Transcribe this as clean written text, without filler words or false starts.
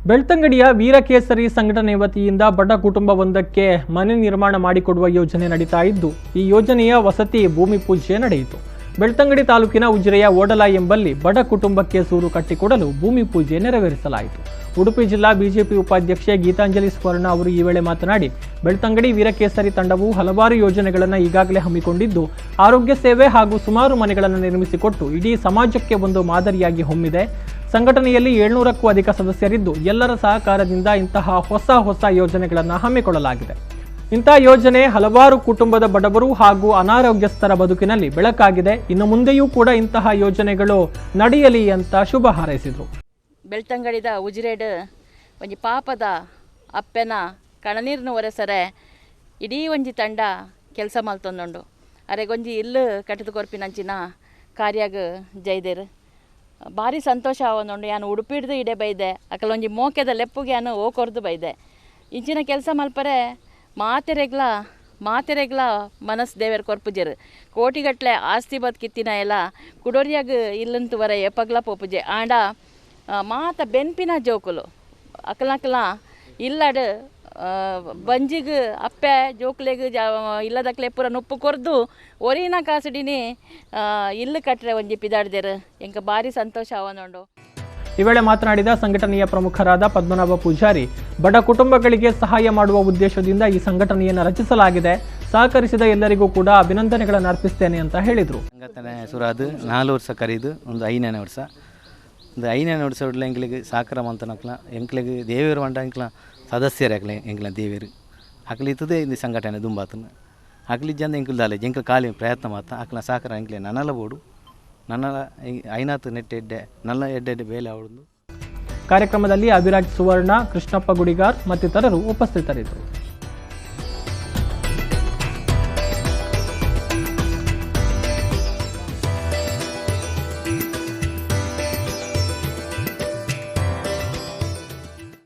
ಬೆಳ್ತಂಗಡಿಯ ವೀರಕೇಸರಿ ಸಂಘಟನೆ ವತಿಯಿಂದ ಬಡ ಕುಟುಂಬವೊಂದಕ್ಕೆ ಮನೆ ನಿರ್ಮಾಣ ಮಾಡಿಕೊಡುವ ಯೋಜನೆ ನಡೀತಾ ಇದ್ದು, ಈ ಯೋಜನೆಯ ವಸತಿ ಭೂಮಿ ಪೂಜೆ ನಡೆಯಿತು. ಬೆಳ್ತಂಗಡಿ ತಾಲೂಕಿನ ಉಜಿರೆಯ ಓಡಲ ಎಂಬಲ್ಲಿ ಬಡ ಕುಟುಂಬಕ್ಕೆ ಸೂರು ಕಟ್ಟಿಕೊಡಲು ಭೂಮಿ ಪೂಜೆ ನೆರವೇರಿಸಲಾಯಿತು. ಉಡುಪಿ ಜಿಲ್ಲಾ ಬಿಜೆಪಿ ಉಪಾಧ್ಯಕ್ಷೆ ಗೀತಾಂಜಲಿ ಸ್ವರ್ಣ ಅವರು ಈ ವೇಳೆ ಮಾತನಾಡಿ, ಬೆಳ್ತಂಗಡಿ ವೀರಕೇಸರಿ ತಂಡವು ಹಲವಾರು ಯೋಜನೆಗಳನ್ನು ಈಗಾಗಲೇ ಹಮ್ಮಿಕೊಂಡಿದ್ದು, ಆರೋಗ್ಯ ಸೇವೆ ಹಾಗೂ ಸುಮಾರು ಮನೆಗಳನ್ನು ನಿರ್ಮಿಸಿಕೊಟ್ಟು ಇಡೀ ಸಮಾಜಕ್ಕೆ ಒಂದು ಮಾದರಿಯಾಗಿ ಹೊಮ್ಮಿದೆ. ಸಂಘಟನೆಯಲ್ಲಿ 700ಕ್ಕೂ ಅಧಿಕ ಸದಸ್ಯರಿದ್ದು, ಎಲ್ಲರ ಸಹಕಾರದಿಂದ ಇಂತಹ ಹೊಸ ಹೊಸ ಯೋಜನೆಗಳನ್ನು ಹಮ್ಮಿಕೊಳ್ಳಲಾಗಿದೆ. ಇಂತಹ ಯೋಜನೆ ಹಲವಾರು ಕುಟುಂಬದ ಬಡವರು ಹಾಗೂ ಅನಾರೋಗ್ಯಸ್ಥರ ಬದುಕಿನಲ್ಲಿ ಬೆಳಕಾಗಿದೆ. ಇನ್ನು ಮುಂದೆಯೂ ಕೂಡ ಇಂತಹ ಯೋಜನೆಗಳು ನಡೆಯಲಿ ಅಂತ ಶುಭ ಹಾರೈಸಿದರು. ಬೆಳ್ತಂಗಡಿದ ಉಜಿರೇಡ್ ಒಂಜಿ ಪಾಪದ ಅಪ್ಪೆನ ಕಣನೀರ್ನ ಒರೆಸರೆ ಇಡೀ ಒಂಜಿ ತಂಡ ಕೆಲಸ ಮಲ್ತೊಂದುಂಡು. ಅರೆಗೊಂಜಿ ಇಲ್ಲು ಕಟ್ಟಿದ ಕೊರ್ಪಿನಂಚಿನ ಕಾರ್ಯಾಗ ಜೈದೇರು ಭಾರಿ ಸಂತೋಷ ಆವೊಂದುಂಡು. ಯಾನು ಉಡುಪಿಡ್ದು ಇಡೆ ಬೈದೆ, ಅಕಲೊಂಜಿ ಮೋಕೆದ ಲೆಪ್ಪುಗೆ ಯಾನು ಓ ಕೊರ್ದು ಬೈದೆ. ಇಂಚಿನ ಕೆಲಸ ಮಲ್ಪರೆ ಮಾತೆರೆಗ್ಲ ಮಾತೆರೆಗ್ಲ ಮನಸ್ಸು ದೇವೇರ್ ಕೊರ್ಪುಜೆರು. ಕೋಟಿಗಟ್ಟಲೆ ಆಸ್ತಿ ಬದುಕಿತ್ತಿನ ಎಲ್ಲ ಕುಡೋರಿಯಾಗ ಇಲ್ಲಂತು ವರ ಎಪಗ್ಲ ಪೋಪುಜೆ. ಆಂಡ ಮಾತ ಬೆನ್ಪಿನ ಜೋಕುಲು ಅಕಲಕಲ ಇಲ್ಲಡ್ ಬಂಜಿಗ್ ಅಪ್ಪೆ ಜೋಕುಲೆಗ್ ಇಲ್ಲದಕ್ಲೆ ಪೂರ ನುಪ್ಪು ಕೊರ್ದು ಒರಿನ ಕಾಸುಡಿನಿ ಇಲ್ಲು ಕಟ್ರೆ ಒಂಜಿ ಪಿದಾಡ್ದೇರು. ಎಂಕ ಭಾರಿ ಸಂತೋಷ ಆವೊಂದುಂಡು. ಈ ವೇಳೆ ಮಾತನಾಡಿದ ಸಂಘಟನೆಯ ಪ್ರಮುಖರಾದ ಪದ್ಮನಾಭ ಪೂಜಾರಿ, ಬಡ ಕುಟುಂಬಗಳಿಗೆ ಸಹಾಯ ಮಾಡುವ ಉದ್ದೇಶದಿಂದ ಈ ಸಂಘಟನೆಯನ್ನು ರಚಿಸಲಾಗಿದೆ. ಸಹಕರಿಸಿದ ಎಲ್ಲರಿಗೂ ಕೂಡ ಅಭಿನಂದನೆಗಳನ್ನು ಅರ್ಪಿಸ್ತೇನೆ ಅಂತ ಹೇಳಿದರು. ಸಂಘಟನೆ ಸುರಾದು 4 ವರ್ಷ ಕರೀದು ಒಂದು 5ನೇ ವರ್ಷ, ಒಂದು 5ನೇ ವರ್ಷ ಎಂಕ್ಲಿಗೆ ಸಾಕರ ಮಂತನಕ್ಲ ಎಂಕ್ಲಿಗೆ ದೇವೇರು వంట ಎಂಕ್ಲ ಸದಸ್ಯರು ಅಕ್ಲೆ ಎಂಕ್ಲ ದೇವೇರು ಅಕ್ಲಿ ಇತ್ತದೇ ಇದು ಸಂಘಟನೆ ದುಂಬಾತನ ಅಕ್ಲಿ ಜನ ಎಂಕುಲ್ ದಾಲೆ ಎಂಕಲ್ ಖಾಲಿ ಪ್ರಯತ್ನ ಮಾತ ಅಕ್ಲ ಸಾಕರ ಎಂಕ್ಲೆ ನನ್ನಲ ಬೋಡು ನನ್ನಲ ಐನಾತ್ ನೆಟ್ಟೆ ಎಡ್ಡೆ ನಲ್ಲ ಎಡ್ಡೆ ಎಡ್ಡೆ ಬೇಲೆ ಅವಳು. ಕಾರ್ಯಕ್ರಮದಲ್ಲಿ ಅಭಿರಾಜ್ ಸುವರ್ಣ, ಕೃಷ್ಣಪ್ಪ ಗುಡಿಗಾರ್ ಮತ್ತಿತರರು ಉಪಸ್ಥಿತರಿದ್ದರು.